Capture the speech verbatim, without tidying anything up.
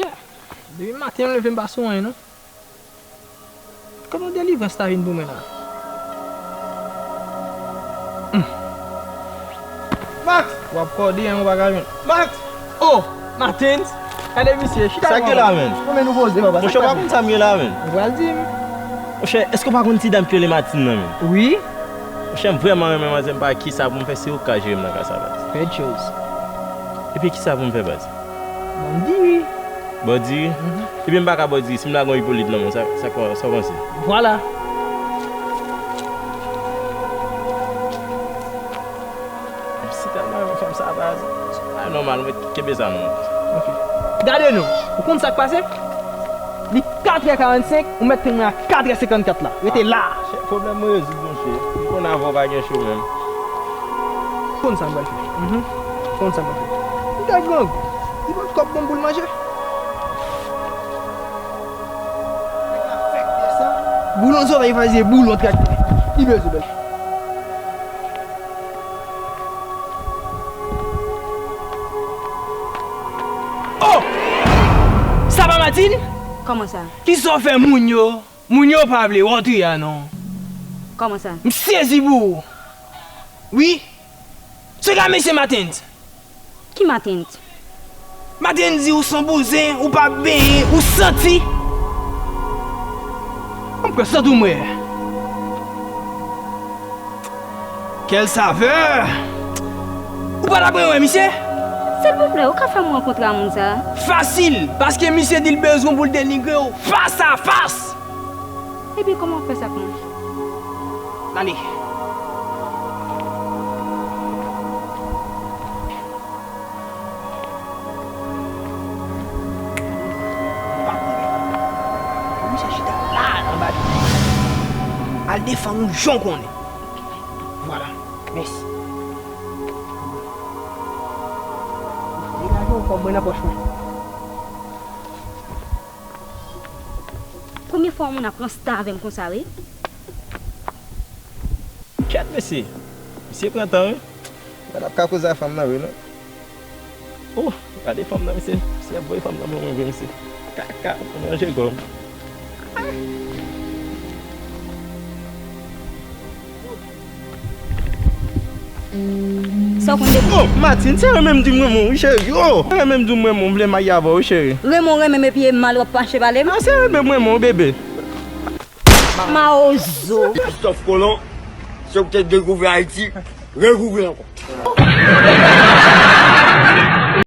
Depi maten m leve m pa sou anyen non. Kòman delivrans ta vin pou mwen la? Max! W ap kòde an ou pa ka jwenn. Max! Oh! Matens! Gade misye, chita. Sa k gen la menm? Kòman nou poze papa? Monchè, w pa konn sa m gen la menm. Ou pral di m. Monchè, èske w pa konn ti dam ki rele Matin nan menm? Wi. Monchè, m vrèman renmen manzè, m pa kisa pou m fè, se ou k ka jere m nan ka sa baz. Bèl choz. Epi kisa pou m fè baz? Bon, m di wi. Bòdiri? Ebyen m pa ka bòdiri si m lage yon Ipolit nan men w, sa, sa, sa w panse? Vwala. M si tèlman renmen fanm sa baz. Sa pa nòmal, mwen kenbe sa non. Ok. Gade non, ou konn sa k pase? Li katrè karannsenk, ou mèt tann mwen a katrè senkannkat la. Rete la. Chè, pwoblèm mwen rezoud monchè. M konn avè w pa gen cho menm. Konn sa m pral fè. Konn sa m pral fè. M ta grangou. Li pot kòb ban m pou l manje. Boulon sovay faze boulon traktè. Li bezwen bèl. Oh! Sa pa Matin? Kòman sa? Kisa w fè moun yo? Moun yo pa vle wè w triye a non. Kòman sa? M sezi pou ou. Wi. Se ka mesye Matens. Ki Matens? Matens di ou san bouzen, ou pa benyen, ou santi. Mwen prèske santi w mwen. Quelle saveur! Ou pa t ap renmen wè misye? Silvouplè, ou ka fè m rankontre a moun sa a? Fasil, paske misye di l bezwen w pou l denigre w fas a fas. Ebyen, kòman w fè sa pou mwen? N ale. Misye chita la, anba pye. Al defann ou jan w konnen. Vwala. Mèsi. Degaje yon kòb mwen nan pòch mwen. Premye fwa yon moun ap ransta avè m konsa, wi. Kèt, mesye. Misye pran tan, wi. Gad ap ka koze a fanm nan, wi, non. Oh, gade fanm nan, mesye. Misye ap voye fanm nan ban mwen vre, mesye. Kaka, pou manje gòm. Sa w konn de mwen? Oh, Martine, se renmen m di m renmen w, wi, cheri. Oh, se renmen m di m renmen w, m vle marye avè w, wi, cheri. Renmen w renmen m epi e mal w ap mache pale m? Ah, se renmen m renmen w, bebe. Mawozo. Christophe Colomb, se ou ki te dekouvri Ayiti, rekouvri l ankò.